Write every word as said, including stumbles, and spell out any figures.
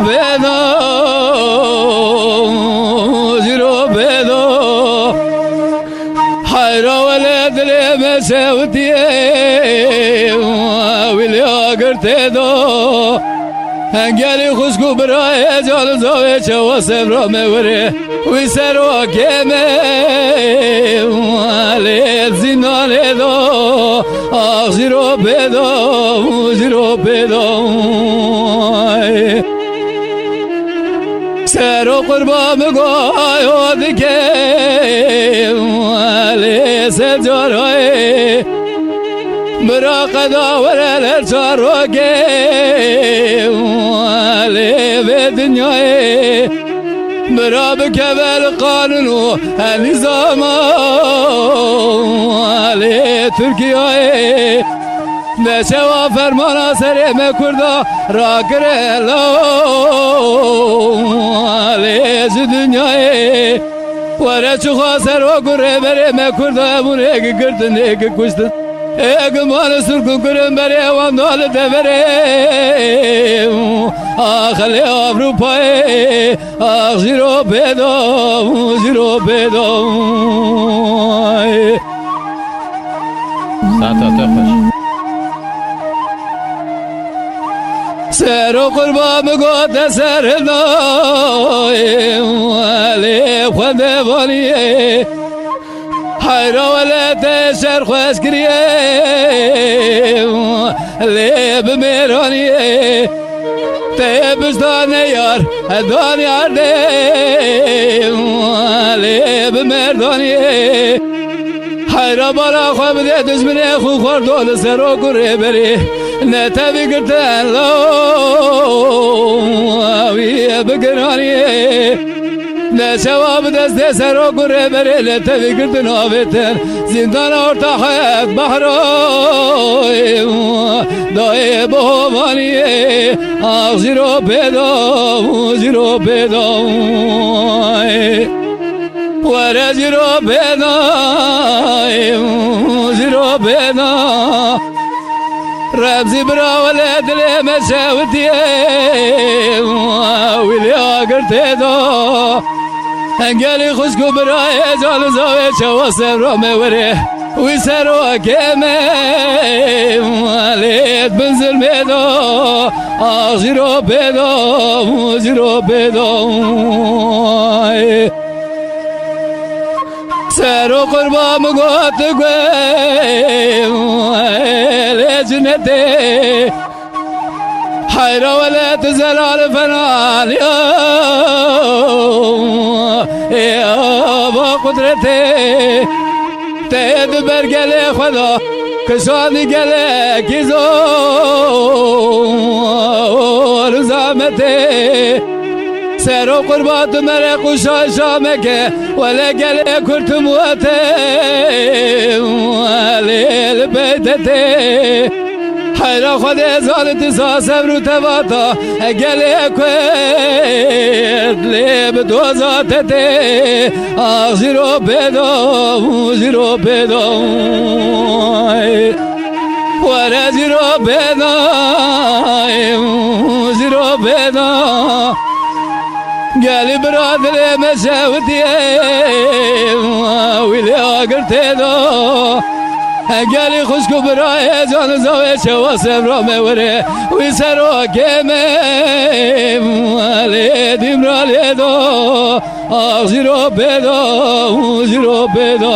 Bêdo, zîro bêdo. Heyra wele dilê me şewitiye, wî lê agirtê do. Hengelî xwişk û birayê, can û zavê çawa sevra me were. Wî serokê me lê zîndanê do. Ax jîro pê do, jîro pê do. Sero qurba min goyo dike lê se carayê. Bira qeda were li çarokê lê vê dinyayê. Bira bikeve li qanûn û nîzama lê Tirkiyayê. Neçewa fermana serê me Kurda rakire law lê ji dinyayê. Were çixa serok û rêberê me Kurda, hemûn êk girtin, êk kuştin. Ê guman û sirk û kirin berê wan da li deverê. Ax lê Ewropayê, ax jîro pê do, jîro pê do. Saeta te xweş. Sero qurba min gote ser hildayê, lê xwendê vaniyê. Heyra wele te şer xweş kiriye, lê bi mêraniyê. Te pişta neyar, dan yardê, lê bi merdaniyê. Heyra bala xwe bide dijminê xwe xwardo li serok û rêberê. Ne tevî girtin law wî bi giraniyê. Ne şewa bi destê serok û rêberê lê tevî girtin avêtin. Zîndana orta heyet behra dayê bi hovaniyê. Ax jîro pê do, jîro pê do. Were jîro pê do, jîro pê do. Remzî bira wele dilê me şewitiye, wî lê agirtê do. Hengelî xwişk û birayê, can û zavê çawa sevra me were. Wî serokê me lê bin zilmê do. Ax jîro pê do, jîro pê do. Sero qurba min got guê lê cinetê. Heyra wele tu zelal fenan ya, ê ava qudretê. Te di ber gelê xwe de kişandî gelekî zor û zametê. Sero qurba tu merê quşa şameke, wele gelê kurtum wete, lê li beytetê. Heyra Xwedê zanî tu sa sevr û tevata, gelê Kurd lê bi doza te tê. Ax jîro pê do, jîro pê do. Were jîro pê do, jîro pê do. Gelî bira dilê me şewitiye, wî lê agirtê do. Gelî xwişk û birayê, can û zavê çewa sevra me were. Wî serokê me lê dîmra lê do. Ax jîro pê do, jîro pê do.